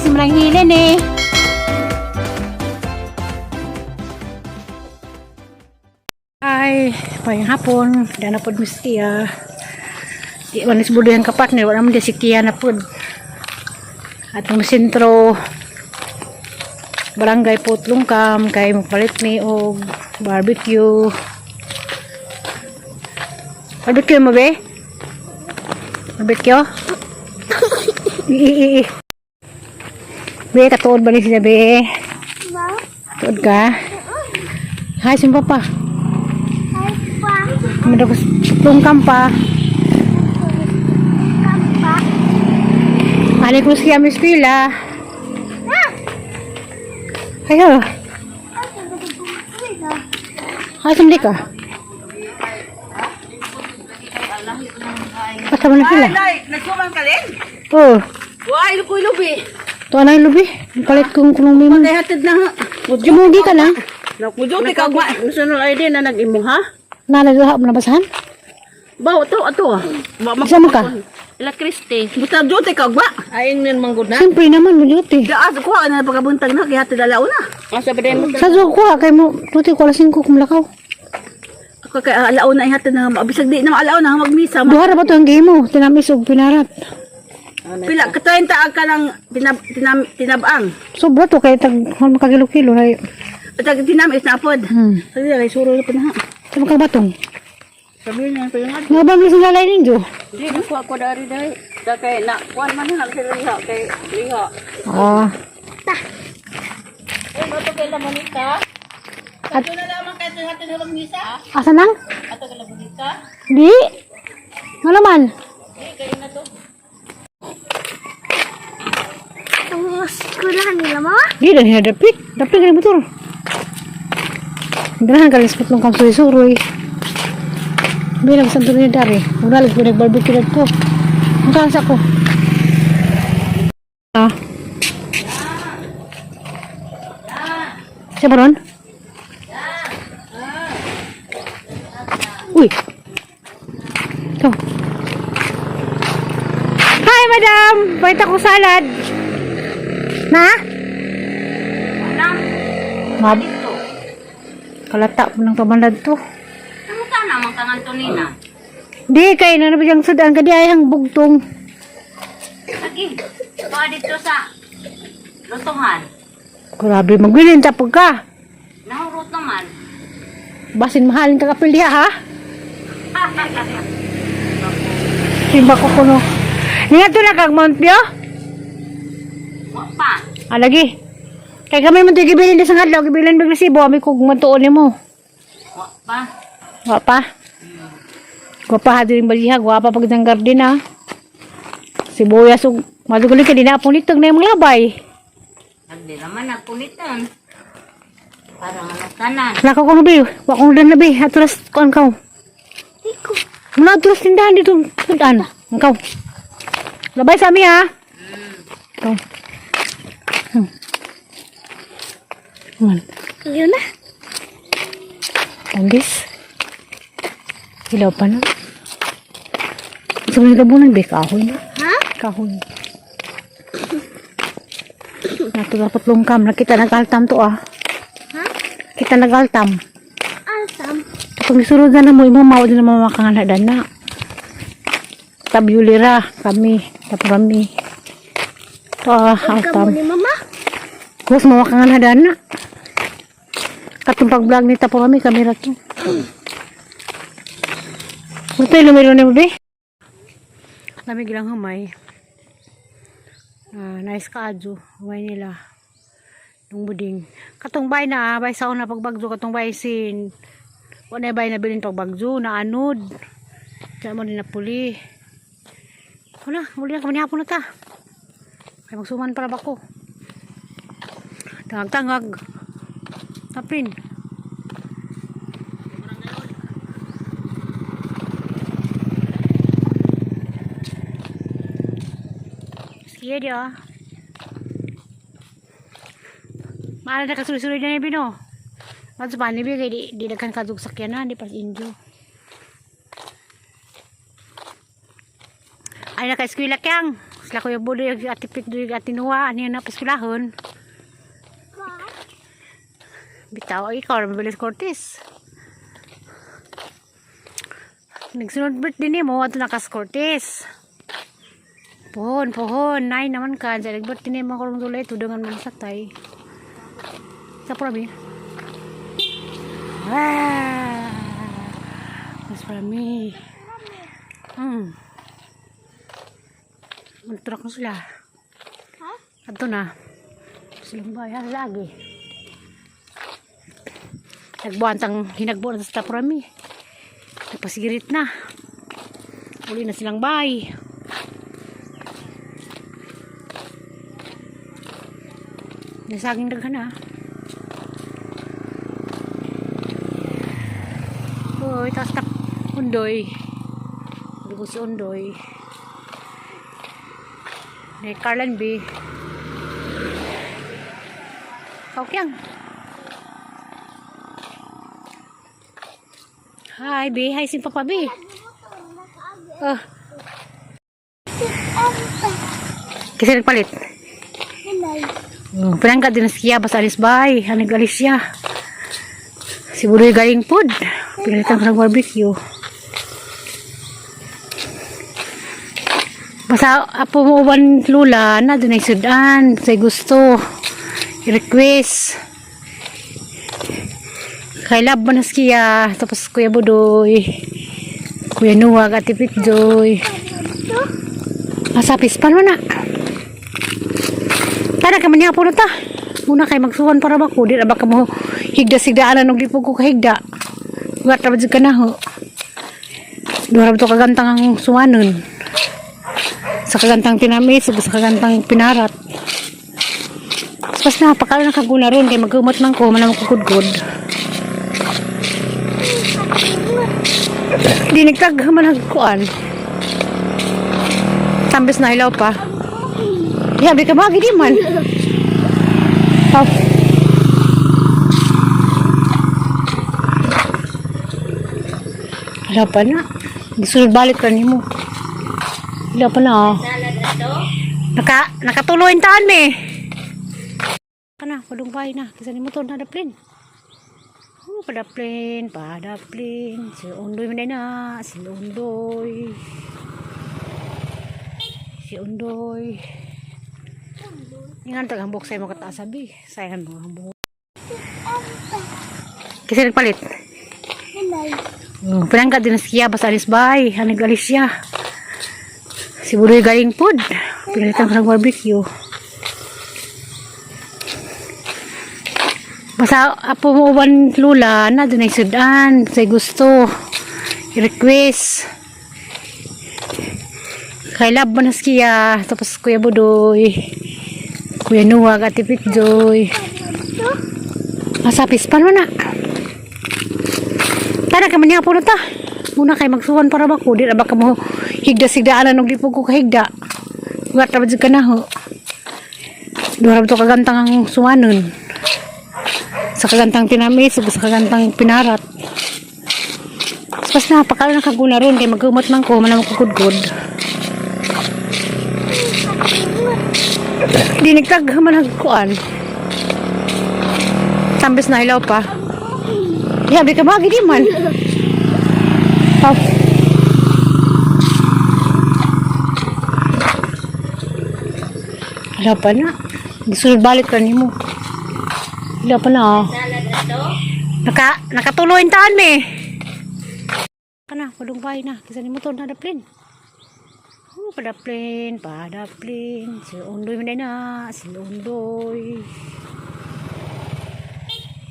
Si Manang Helen eh. Ay, payang hapon. Dana pod Miss Tia. Di man is budo yung kapartner. Wala man di si Kia na pod. Atong sentro barangay Putlongkam kay magpalit mi og barbecue. Barbecue mo be? Barbecue? I, i, i. Be, katuod ba ni siya be? Tuod ka? Hi, simba pa. Kumada ko Putlongkam pa. Ani ko siya mi eskwela. Ayo. Ay, sumli ka. Asa man na sila? Ay, nagsuman ka rin? Oh, Why, lukoy lubi. tuwa na yung lubi. Ang palit kong kunong mimang. Kay hatid na. Jumugi ka na. Mujuti ka gwa. National ID na nag-imo ha? Nalagaha mo na basahan? Bawo to ato. Wa Isa mo ka? Ila Kristi. Buta juti ka gwa. Ayon min manggod na. Siyempre naman, mujuti. Daas ko na pagabuntag na kay hatid alauna. Asa pa din Sa zuwa ko ha, kay mo, tuti ko alas 5 kumlakaw. Ako kay alauna ay hatid na bisag di na alauna magmisa. Duha ra ba to ang game mo? Tinamis og pinarat. Pila ka 30 ang ka lang tinab, tinam, tinabang. Sobra to kay tag makagilo-kilo na. Tag tinamis na pod. Sabi kay suro na pod ha. Sa makabatong. Sabi na pa yung Nga ba mo sa lalay ninyo? Di ko ako dari dai. Da kay na kuan man na sila liha kay liha. Ah. Eh, bato kay la Monica. Ato na lamang kay hatid na magmisa. Asa nang? Ato kay la Monica. Di. Nga naman. Di kayo na to. Eskwelahan nila mo? Di dan hinadapit. Dapit ka motor. Danahan ka lispot ng kamsuy-suroy. Bilang sa ni dari. Muna lagi ko nag-barbecue na ko. Ang kansa ko. Ah. Siya ba ron? Uy. Ito. Hi, madam! Bait ako salad. Na? Mab. Kalata mo ng kamalad to. Ano ka naman kang Antonina? Di kay na nabiyang sudan ka di ay ang bugtong. Lagi. Kuha dito sa lutuhan. Grabe magbilin tapog ka. Nahurot naman. Basin mahalin ka kapil diha ha. Simba ko kuno. Ninga to na kag Mount View? Wa pa. Alagi. Kay kami man to gibilin sa ngadlaw, gibilin big resibo ami kog mantuon nimo. Wa pa. Wa pa. Gwapa ha din baliha, gwapa pag ng garden ha. Sibuyas ug madugali ka din na punitog na imong labay. Nagdi naman nagpunitan. Parang ano tanan. Lakaw ko bi, wa kong dan labi, aturas kuan kaw. Iko. Muna aturas tindahan dito, sudan. Ikaw. Labay sa ami ha. Ikaw. Man, Yun na. Tandis. Ilaw pa na. Sa mga tabunan, be, kahoy na. Ha? Kahoy. Nato dapat lungkam. Nakita nag-altam to ah. Ha? Kita nag-altam. Altam. Pag isurod na mo, imo mao din naman makangaladan na. Tabyulira kami, tapurami. To ah, Ikaw altam. mo ni mama? Kus mo makangaladan na. Katong pag-vlog ni tapurami kami ra to. Ito yung lumilo ni be. Lamig lang humay. Ah, nice kaadyo. Humay nila. Nung buding. Katong bay na, bay sa una pagbagyo, katong bay sin. Wala bay na bilin pagbagyo, na anod. Kaya mo din na puli. Wala, muli na kami hapon na ta. Ay magsuman para ba ko. Tangag-tangag. Tapin. Sige dia. Maala na kasuloy-suloy na ni Bino. Mas pa ni kay di daghan kadug sakyanan di pas injo. Ay naka eskwela kyang. Sila Kuya Budoy, Ate Pit, Ate Noah, ano yun na paskulahon. Bitaw, ay, ikaw, mabilis Cortez. Nagsunod birthday ni mo, ato nakas Cortez. Pohon, pohon, nine naman ka. Diyan, nag-birthday ni mo karong tulay, tudangan mo sa tay. Sa probi. Ah! Mas marami. Magtulak na sila. Ha? Ato na. Silang bayan lagi. Nagbuwan tang hinagbuwan sa taprami. Nagpasigirit na. Uli na silang bay. Nasaging daghan na. Uy, taas na Undoy. Sabi ko si Undoy. Ni Carlan B. Kaukyang. Hi, B. Hi, si Papa B. Oh. Kasi nagpalit. Hinay. Oh, pinangka din na siya, basta alis bay. Anag alis siya. Si Budoy galing pod. Pinalitan ko ng barbecue. Basta apo mo uban lula na dunay sudan say gusto request kay love man siya, tapos Kuya Budoy, Kuya Nuwag, Ate Pitjoy, asa pispan mo na. Tara ka man niya po na ta. Muna kay magsuwan para ba ko di na ba ka mo higda sigdaanan og di po ko kahigda. Wat ra ba jud ka na ho. Duha ra ba to kagantang ang suwanon. Sa kagantang tinamis ug sa kagantang pinarat. Pas na pakaon na kaguna ron kay magkumot man ko man kukudkod. Di nagtag man nagkuan. Tambis na hilaw pa. Ya, di ka magi di man. Oh. Wala pa na. Gisunod balik ka nimo. Wala pa na. Oh. Nakatuloy ang taan me. Kana, padung bahay na. Kisa ni motor na daplin. Oh, padaplin, padaplin. Si Undoy man na, si Undoy. Si Undoy. Ingan tag hambok sa imo kataas abi. Sayan mo hambok. Kasi nagpalit. Hinay. Oh, pinangka din na siya basta alis bay. Anag alis siya. Si Budoy galing pod. Pinalitan ko ng barbecue. Basta apo mo uban lula na dunay sudan say gusto request kay love man siya, tapos Kuya Budoy, Kuya Nuwag, Ate Pitjoy, asa pispan mo na. Tara ka man niya po na ta. Muna kay magsuwan para ba ko di na ba ka mo higda sigdaanan og di po ko kahigda. Wat ra ba jud ka na ho. Duha ra ba to kagantang ang suwanon. Sa kagantang tinamis ug sa kagantang pinarat. Pas na pakaon na kaguna ron kay magkumot man ko man kukudkod. Di nagtag man nagkuan. Tambis na hilaw pa. Ya, di ka magi di man. Oh. Wala pa na. Gisunod balik ka nimo. Wala pa na. Oh. Nakatuloy ang taan me. Kana, padung bahay na. Kisa ni motor na daplin. Oh, padaplin, padaplin. Si Undoy man na, si Undoy.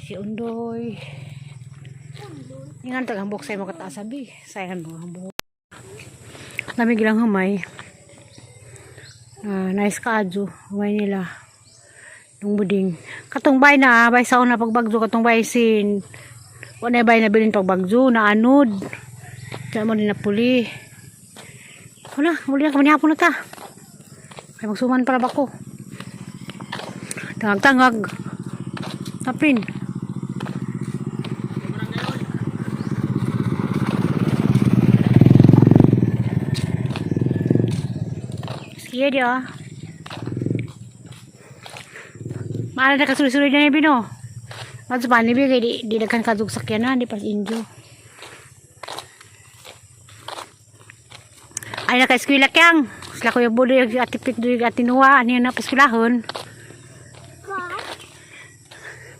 Si Undoy. Ingan tag hambok sa imo kataas abi. Sayan mo hambok. Lamig lang humay. Ah, nice kaadyo. Humay nila. Nung buding. Katong bay na, bay sa una pagbagyo katong bay sin. Wala bay na bilin pagbagyo na anod. Kaya mo din napuli. Wala, muli na kami hapon na ta. Ay magsuman para ba ko. Tangag-tangag. Tapin. Iya dia. Maala na kasuri-suri na ni Bino. Mas pa ni bi kay di daghan kadug sakyanan di pas injo. Ay naka eskwela kyang. Sila Kuya Budoy ag Ate Pit doy Ate Noah ani na paskwelahon.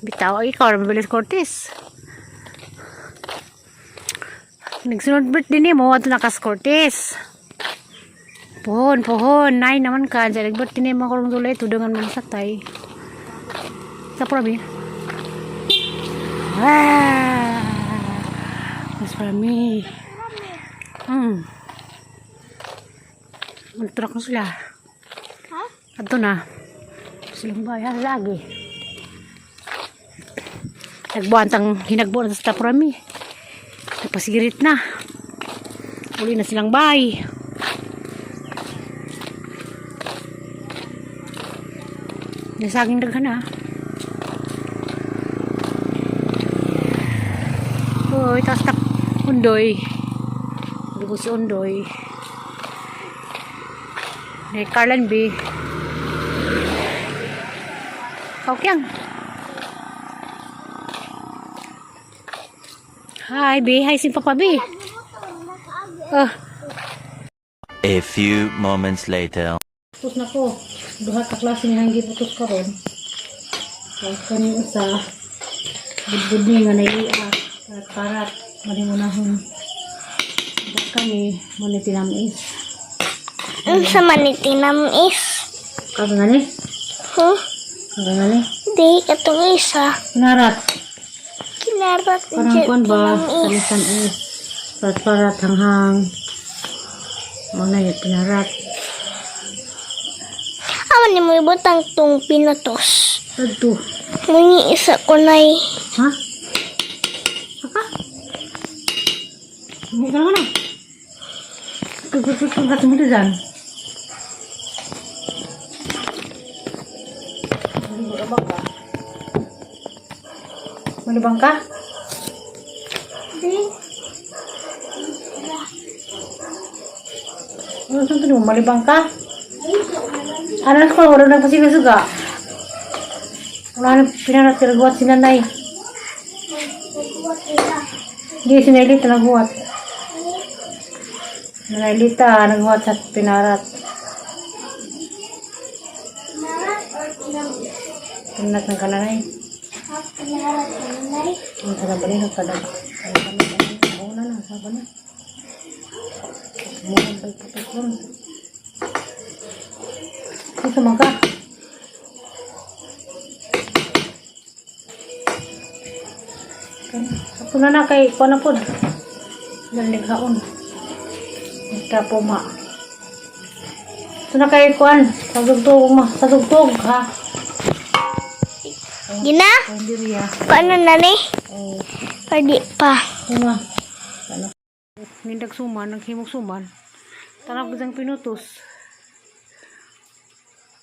Bitaw ay ikaw ra mabilis Cortez. Nagsunod birthday ni mo ato nakas Cortez. Pohon, pohon, nay naman ka. Diyan nag-birthday ni mo karong tulay tudungan mo sa tay. Sa probi. Ah! Mas parami. Magtulak na sila. Ha? Ato na. Silang bayan lagi. Nagbuwan tang hinagbuwan sa taprami. Nagpasigirit na. Uli na silang bay. Nasaging daghan na. Uy, taas na Undoy. Dugo si Undoy. Ni Carlan B. Okay. Hi, B. Hi, si Papa B. Oh, A few moments later. putos na ko. Duha ka klase ni hanggi putos karon. Kay kani usa budbud ni nga naiya parat parat maningunahon. Tapos kani mo ni tinamis. Unsa man ni tinamis? Kaga nga ni? Huh? Kaga nga ni? Di katong isa. Narat. Kinarat Parang dyan kuan ba? tinamis. Tamis-tamis. Parat parat hanghang. Mo na yung pinarat. Aman ni mo ibutang tong pinatos. Adto. Muni isa ko nay. Ha? Aka? Hindi ka naman ah. Kagkakagkat mo dyan. Malibang ka? Malibang ka? Di. Ano saan mo? Malibang ka? Ano na ko? Wala nang pasigasuga. Wala nang pinarat naghuwat si nanay. Hindi, si Nailita naghuwat. Nailita naghuwat sa pinarat. Kinarat or tinamis? Pinarat ng kananay. Ha? Kinarat kananay? Ang sarap ba rin? Ang sarap. Una na, sarap na. Mukhang pagputos lang. Gusto man ka? Ako na na kay kuha na po. Dalig haon. Ita ma. Ito na kay kuan. Sa ma. Sa tugtog ha. Gina? Hindi riya. Paano na ni? Oh. Pwede pa. Uma. Ano? Nindag suman, naghimog suman. Tanap gudang pinutos.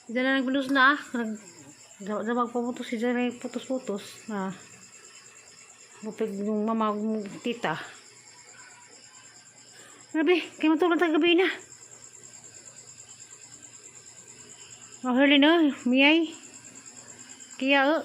Diyan na nagpinutos na ah. Nag Dabag pumutos si Diyan ay putos-putos na. Bupig yung mama yung tita. Grabe, kaya matulog tayo gabi na. Mahuli na, miyay. Kaya, oh.